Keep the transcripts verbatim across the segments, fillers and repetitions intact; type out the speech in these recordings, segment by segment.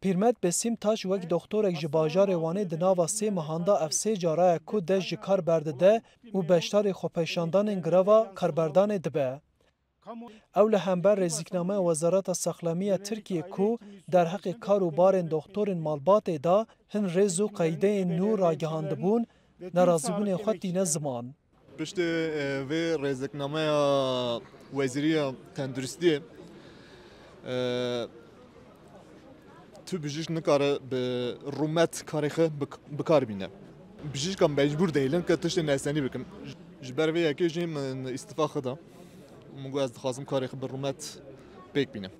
Pîrmet Besîm Taş wek doxtorek ji bajarê Wanê di nava sê mehan de ev sê cara ye ku dest ji kar berdide û beşdarê xwepêşandanên greva karberdanê dibe. Ew li hember rêzîknameya Wezareta Saxlemî ya Tirkiyê ku derheqê kar û barên doxtorên malbatê de hin rêz û qeydeyên nû ragihandibûn, nerazîbûnên xwe tîne ziman. Piştî, e, vê rêziknameya Wezîriya Tenduristiyê, e, tu bijîşk nikare bi rûmet karê xwe bi, bi kar bîne. Bijîşka mecbûr dihêlin ke tiştê nesenî bikin. Ji ber vê yekê jî min îstifa xwe da. Min got, ez dixwazim karê xwe bi rûmet pêk bînim.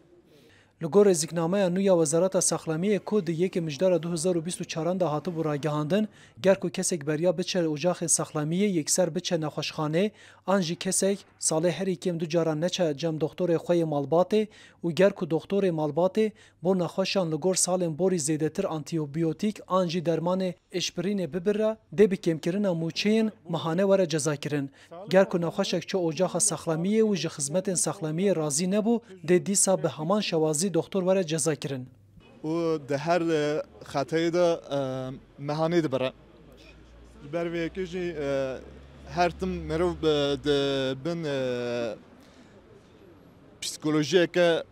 Li gor rêzîknameya nû ya Wezareta Saxlemiyê ku di yekê Mijdara du hezar û bîst û çaran de hatibû ragihandin, ger ku kesek beriya biçe ocaxê saxlemiyê, yekser biçe nexweşxanê, an jî kesek salê herî kêm du caran neçe cem doxtorê xwe yê malbatê û ger ku doxtorê malbatê bo nexweşan li gor salên borî zêdetir antîbiyotîk an jî dermanê êşbirînê bibire, dê bi kêmkirina mûçeyên mehane were cezakirin. Ger ku nexweşek çû ocaxa saxlemiyê û ji xizmetên saxlemiyê razî nebû, dê dîsa bi heman şewazî doxtor were cezakirin. Û di her, e, xeteyê de, e, mehanê dibire. Ji ber vê yekê jî, e, her tim mirov, e, di bin, e, psîkolojiyeke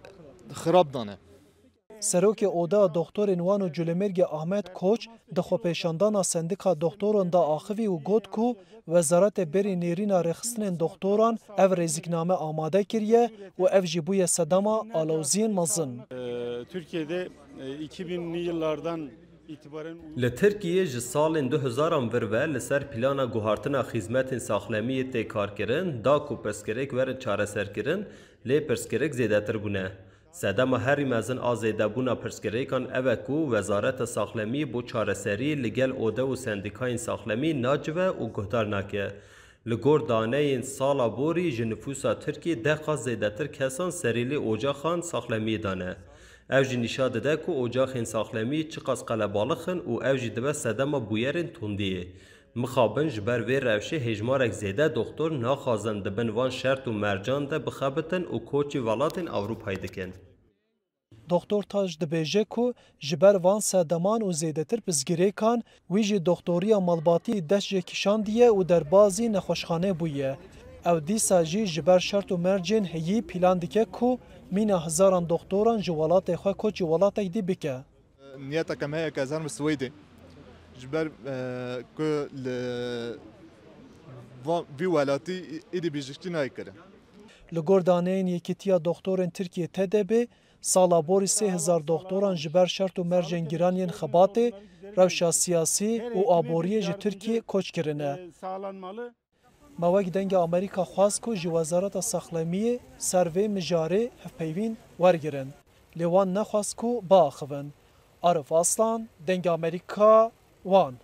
xirab de ne. Serokê Odeya Doxtorên Wan û Colemêrgê Ahmet Koç di xwepêşandana Sendika Doxtoran de axivî û got ku Wezaretê berî nêrîna rêxistinên doxtoran ev rêzîkname amade kiriye û ev jî bûye sedema aloziyên mezin. Ee, Türkiye'de, e, iki binli yıllardan itibaren Li Tirkiyê ji salên du hezaran vir ve li ser plana guhartina xizmetên saxlemiyê tê karkirin, da ku pirsgirêk werin çareserkirin, lê pirsgirêk zêdetir bûne. Sedema herî mezin a zêdebûna pirsgirêkan ev e ku Wezareta Saxlemî bo çareseriyê li gel ode û sendîkayên saxlemî nacive û guhdar nake. Li gor daneyên sala borî ji nifûsa Tirkiyê deh qas zêdetir kesan serîlê ocaxan saxlemiyê de ne. Ev jî nîşan dide ku ocaxên saxlemî çiqas qelebalix in û ev jî dibe sedema bûyerên tundiyê. Mixabin ji ber vê rewşê hêjmarek zêde doxtor naxwazin di bin van şert û mercan de bixebitin û koçî welatên Ewropayê dikin. Doxtor Taş dibêje ku ji ber van sedeman û zêdetir pirsgirêkan, wî jî doxtoriya malbatî dest jê kişandiye û derbazî nexweşxanê bûye. Ew dîsa jî ji ber şert û mercên heyî pîlan dike ku mîna hezaran doxtoran ji welatê xwe koçî welatek dî bike. Niyeteke me ye ke ez herim Swêdê. Ji ber, e, ku li va-, vî welatî êdî bijîşkî nayê kirin. Li gor daneyên Yekîtiya Doxtorên Tirkiyê, T D B, sala borî sê hezar doxtoran ji ber şert û mercên giran yên xebatê, rewşa siyasî û aboriyê ji Tirkiyê koç kirine. Me wek Dengê Amerîka xwest ku ji Wezareta Saxlemiyê ser vê mijarê hevpeyvîn wergirin. Lê wan nexwest ku biaxivin. Arif Aslan, Dengê Amerîka, Wan.